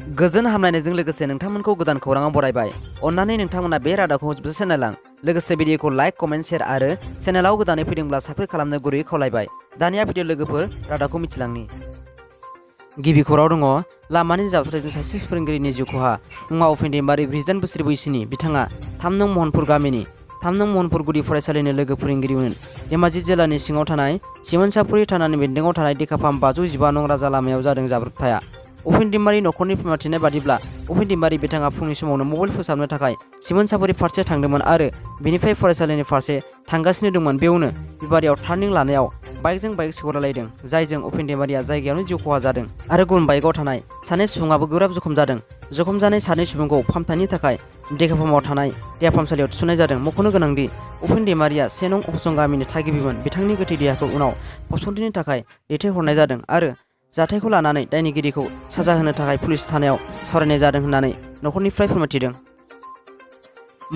गोजोन हामलायनायजों लोगोसे नोंथांमोनखौ गोदान खौराङाव बरायबाय। अन्नानै नोंथांमोना बे रादाबखौ जोबजासे नायलां। लोगोसे भिडिअखौ लाइक, कमेन्ट, शेयार आरो चेनेलाव गोदानै फैदोंब्ला साबस्क्राइब खालामनो गुरैयै खावलायबाय। दानिया भिडिअ लोगोफोर रादाबखौ मिथिलांनि। गिबि खौरां दङ लामानि जाब्रबथायजों सासे फोरोंगिरिनि जिउ खहा। मुङा उपेन दैमारि 47 बोसोर बैसोनि। बिथाङा 3 नं महनपुर गामिनि 3 नं महनपुर गुदि फरायसालिनि लोगो फोरोंगिरिमोन। धेमाजि जिल्लानि सिङाव थानाय सिमोनसापुरि थानानि बेन्दोङाव थानाय देखाफाम 515 नं राजा लामायाव जादों जाब्रबथाया। उपेन दैमारि नखरनि फोरमायथिनाय बादिब्ला उपेन दैमारि बिथाङा फुंनि समावनो मबाइल फोसाबनो थाखाय सिमोनसापुरि फारसे थांदोंमोन आरो बेनिफ्राय फरायसालिनि फारसे थांगासिनो दंमोन। बेयावनो बिबारियाव टार्निं लानायाव बाइकजों बाइक सौग्रावलायदों, जायजों उपेन दैमारिया जायगायावनो जिउ खहा जादों आरो गुबुन बाइकआव थानाय सानै सुबुङाबो गोब्राब जखम जादों। जखम जानाय सानै सुबुंखौ फाहामथायनि थाखाय देखाफामाव थानाय देहा फाहामसालियाव थिसननाय जादों। मख'नो गोनांदि उपेन दैमारिया 1 नं असं गामिनि थागिबिमोन। बिथांनि गोथै देहाखौ उनाव पस्टमर्टेमनि थाखाय दैथायहरनाय जादों आरो जाथायखौ लानानै दायनिगिरिखौ साजा होनो थाखाय पुलिस थानायाव सावरायनाय जादों होननानै नखरनिफ्राय फोरमायथिदों।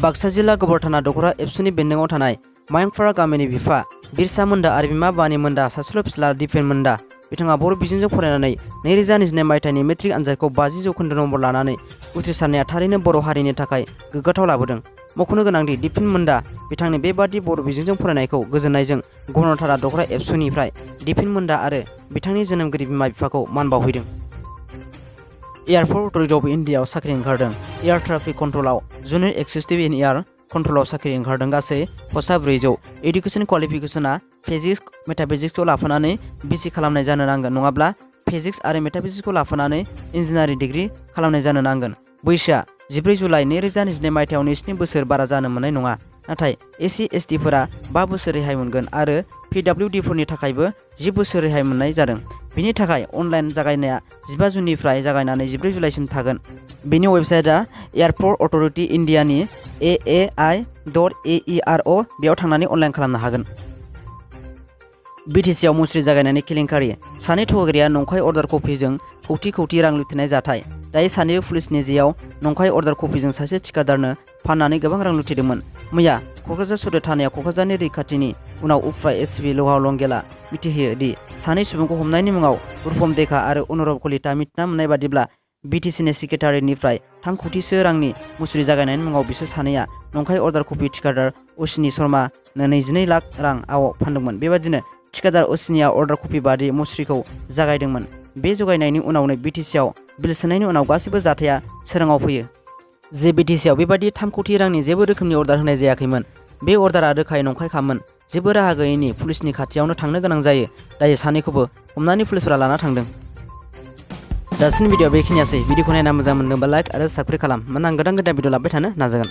बाक्सा जिल्ला गोबर थाना दखरा एबसुनि बेन्दोङाव थानाय मायंपारा गामिनि बिफा बिरसा मोन्दा आरो बिमा बानि मोन्दा सासेल' फिसाला दिपेन मोन्दा। बिथाङा बर' बिजोंजों फरायनानै 2022 मायथाइनि मेट्रिक आनजादखौ 50 जौखोन्दो नम्बर लानानै उथ्रिसारनाया थारैनो बर' हारिनि थाखाय गोग्गाथाव लाबोदों। मख'नो गोनांदि दिपेन मोन्दा बिथांनि बेबादि बर' बिजोंजों फरायनायखौ गोजोननायजों गभर्नर दखरा एबसुनिफ्राय दिपेन मोन्दा आरो बिथांनि जोनोमगिरि बिमा बिफाखौ मान बावहैदों। एयारपर्ट अथ'रिटि अफ इन्डियाआव साख्रि ओंखारदों। एयार ट्राफिक कन्ट्रलाव जुनियर एक्जिकिउटिभ इन एयार कन्ट्रलाव साख्रि ओंखारदों। गासै पस्टआ 400। एडुकेसन क्वालिफिकेसना फिजिक्स मेथामेटिक्सखौ लाफानानै बिसि खालामनाय जानो नांगोन, नङाब्ला फिजिक्स आरो मेथामेटिक्सखौ लाफानानै इन्जिनियारिं डिग्री खालामनाय जानो नांगोन। बैसोआ 14 जुलाइ 2022 मायथाइयाव 7 बोसोर बारा जानो मोननाय नङा, नाथाय SC ST फोरा 5 बोसोर रेहाय मोनगोन आरो PWD फोरनि थाखायबो 10 बोसोर रेहाय मोननाय जादों। बिनि थाखाय अनलाइन जागायनाया 15 जुननिफ्राय जागायनानै 14 जुलाइसिम थागोन। बेनि वेबसाइटआ एयारपर्ट अथ'रिटि इन्डियानि aai.aero बेयाव थांनानै अनलाइन खालामनो हागोन। BTC आव मुस्रि जागायनायनि केलेंकारि। सानै थगायग्राया नंखाय अर्डार कपिजों कौटि रां लुथिनाय जाथाय। दायो सानैबो पुलिसनि जेआव नंखाय अर्डार कपिजों सासे थिखादारनो फाननानै गोबां रां लुथिदोंमोन। मैया क'क्राझार सदर थानायाव क'क्राझारनि रैखाथिनि उनाव उफ्रा एसपि लहा लंगेला मिथिहोयो दि सानै सुबुंखौ हमनायनि मुङाव रुपम देखा आरो अनुरब कलिता मिथिना मोननाय बादिब्ला BTCनि सेक्रेटारिनिफ्राय 3 कौटिसो रांनि मुस्रि जागायनायनि मुङाव बिसोर सानैया नंखाय अर्डार कपि थिखादार अश्विनी शर्मानो 22 लाख रां आव फानदोंमोन। बेबादिनो थिखादार अश्विनीया अर्डार कपि बादि मुस्रिखौ जागायदोंमोन। बे जगायनायनि उनावनो BTC आव बिल सोनायनि उनाव गासैबो जाथाया सोराङाव फैयो। जे BTC आव बेबादि 3 कौटि रांनि जेबो रोखोमनि अर्डार होनाय जायाखैमोन। बे अर्डारा रोखायै नंखायखामोन। जेबो राहा गैयैनि पुलिसनि खाथियावनो थांनो गोनां जायो। दायो सानैखौबो हमनानै पुलिसफोरा लाना थांदों। दासिम भिडिअ बेखिनियासै। भिडिअखौ नायना मोजां मोनदोंबा लाइक आरो साबस्क्राइब खालाम। मानोना आं गोदान भिडिअ लाबोबाय थानो नाजागोन।